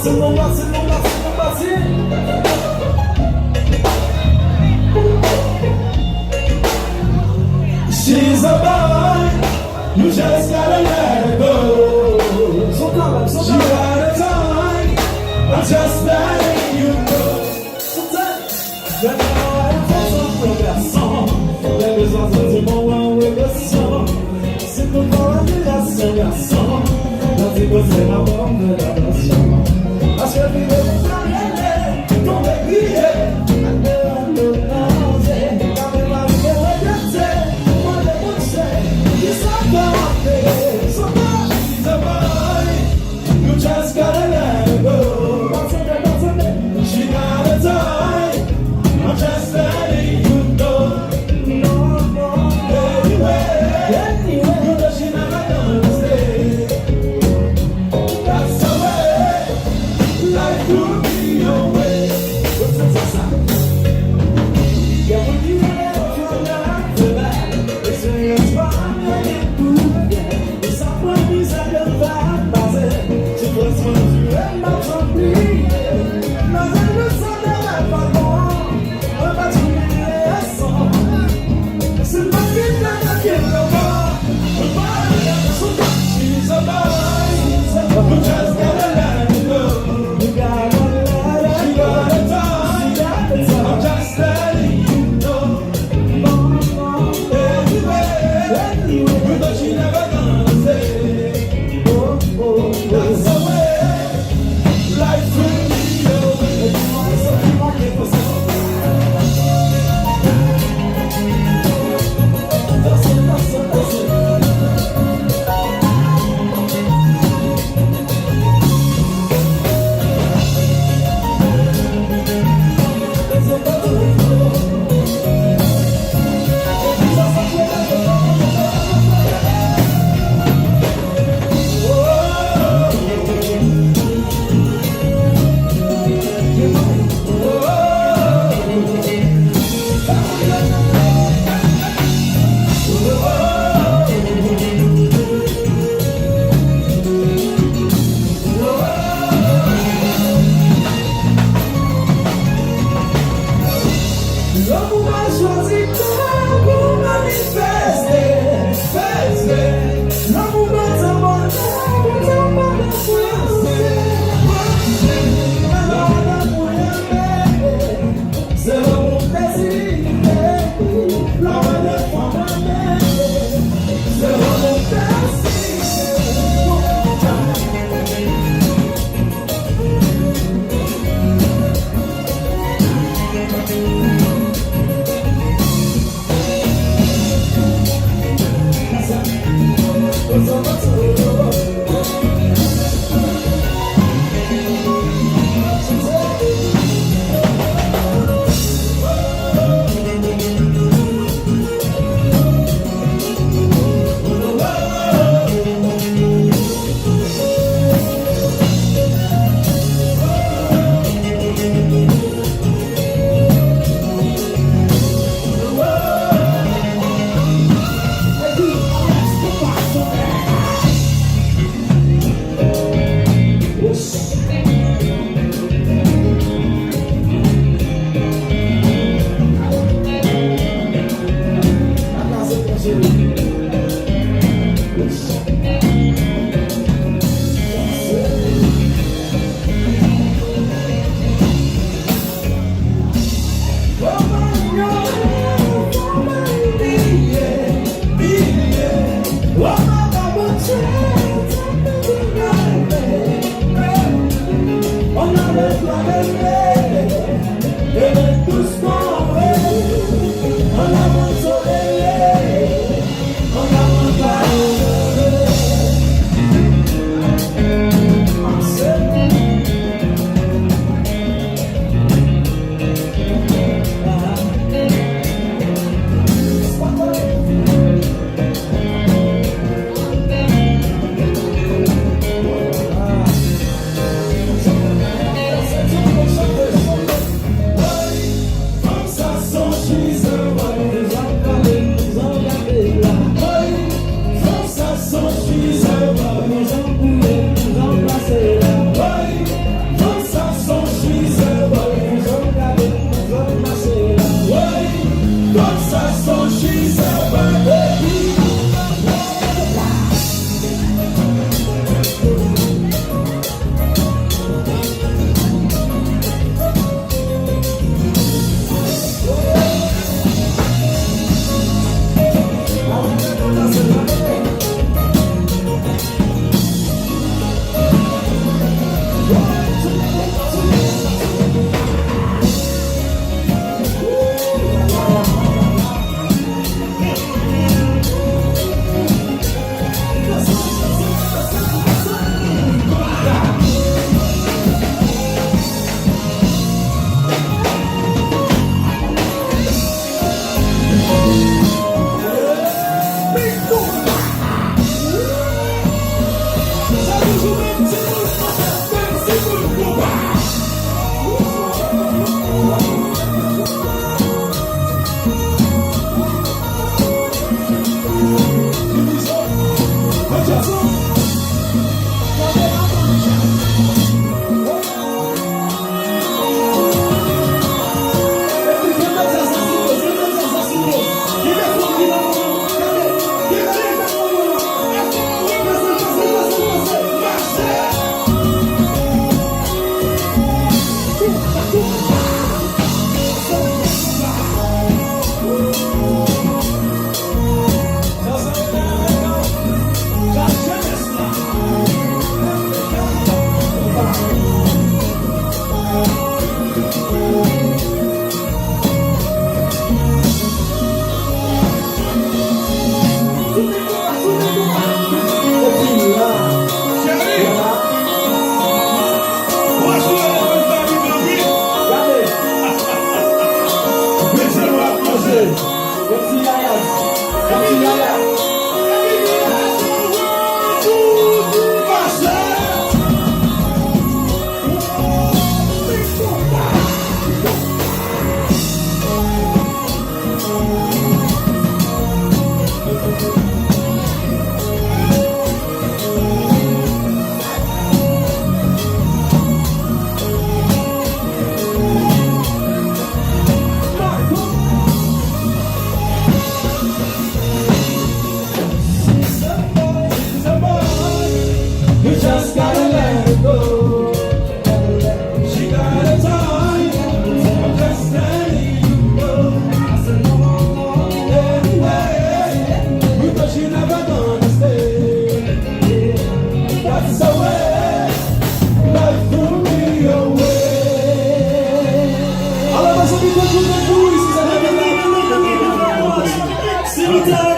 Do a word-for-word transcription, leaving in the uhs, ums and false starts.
Sinon pati, sinon pati, sinon pati. She's a boy, you just gotta let her go. Son kanmenm, son kanmenm. She got a time, I'm just letting you know. Son tèt. Lè m wè yon fanm san gason, lè bezwen santiman w an relasyon. Si nou pa wè relasyon gason, nan ti koze a ban m fè atansyon. Paske vire pou fè rele, tonbe kriye, ande ande nan je, kame pa vire regrete, mande Bondye, ki sa fè w ap peye, sa pa. She's a boy, you just gotta let her go. She got a time, I'm just letting you know. Anyway, you know she never gonna stay. That's the way life will be your way. What's up, what's up? Yeah, when you have fun, I feel bad. Eksperyans pa m yo gen pou byen. E sa pran mizè ke m pa pase. Soufrans mwen dure m p ap janm bliye. Malgre nou sa te wè pa bon, mwen pa t janm bliye leson. Si m pa t gentan nan kèk moman, mwen pa t ap sou. She's a boy, you just gotta let her go. You gotta let her go. She got a time, I'm just letting you know. Lanmou pa chwazi kan pou manifeste, feste. Lanmou pa tanpone, pou tanpone, panse, panse. Lè w wè lanmou renmen, se lanmou plezi. Lè w wè de fanm renmen, se lanmou plezi. You just gotta let it go. She got a time, I'm just letting you know. I said, no, no, no, anyway, because you never gonna stay. That's the way life threw me away. Alò, mezanmi, thank you, thank you, thank you very much. Si nou te